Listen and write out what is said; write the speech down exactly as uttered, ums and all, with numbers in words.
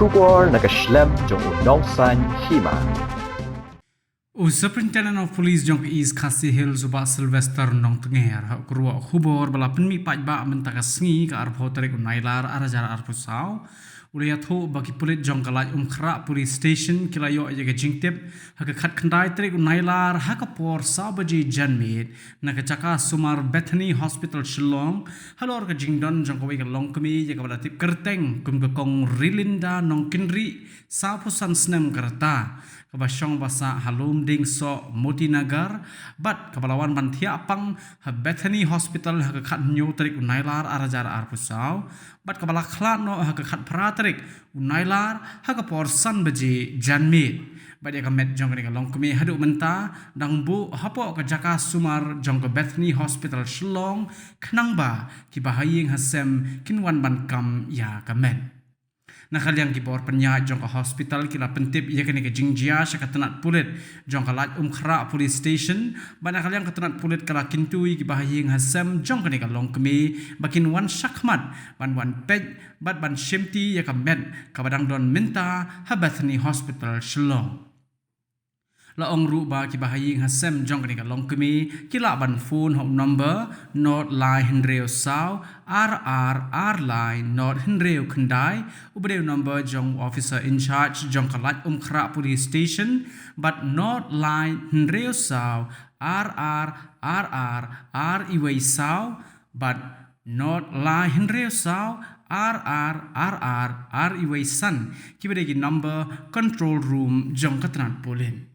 Khubor na ka shlem jong u Nongsaiñ Hima. U Superintendent of Police jong ka East Khasi Hills, u Bah Sylvester Nongtnger, ha u kyrwoh khubor ba la pynmih paidbah mynta ka sngi ka arphew tarik u Nailar ar hajar arphew saw, u la ïathuh ba ki pulit jong ka Laitumkhrah Police Station ki la ïoh ïa ka jingtip ha ka khatkhyndai tarik u Nailar ha ka por saw baje janmiet na ka jaka sumar Bethany Hospital Shillong, halor ka jingdon jong kawei ka longkmie ïa kaba la tip kyrteng kum ka Kong Rilinda Nongkynrih, sawphew san snem ka rta, kaba shong ba sah ha Lumdiengsoh, Motinagar, bad kaba la wan ban thiah pang ha Bethany Hospital ha ka khathynñiew tarik u Nailar ar hajar arphew saw, bad kaba la khlad noh ha ka khatphra tarik u Nailar ha ka por san baje janmiet. Bad ïa ka met jong kane ka longkmie haduh mynta dang buh hapoh ka jaka sumar jong ka Bethany Hospital Shillong, khnang ba kiba ha ïing ha sem kin wan ban kam ïa ka met. Na ka liang ki bor pynïaid jong ka hospital ki la pyntip ïa kane ka jingjia sha ka tnat pulit jong ka Laitumkhrah Police Station, bad na ka liang ka tnat pulit ka la kyntu ïa kiba ha ïing ha sem jong kane ka longkmie ba kin wan shakhmat ban wan peit bad ban shimti ïa ka met kaba dang don mynta ha Bethany Hospital Shillong. La ong ruh ba kiba ha ïing ha sem jong kane ka longkmie ki lah ban phone ha u number nod lai hynriew saw ar ar ar lai nod hynriew khyndai, uba dei u number jong u officer in charge jong ka Laitumkhrah Police Station, bad nod lai hynriew saw ar ar ar ar ar iwei saw, bad nod lai hynriew saw ar ar ar ar ar iwei san, kiba dei ki number control room jong ka tnat pulit.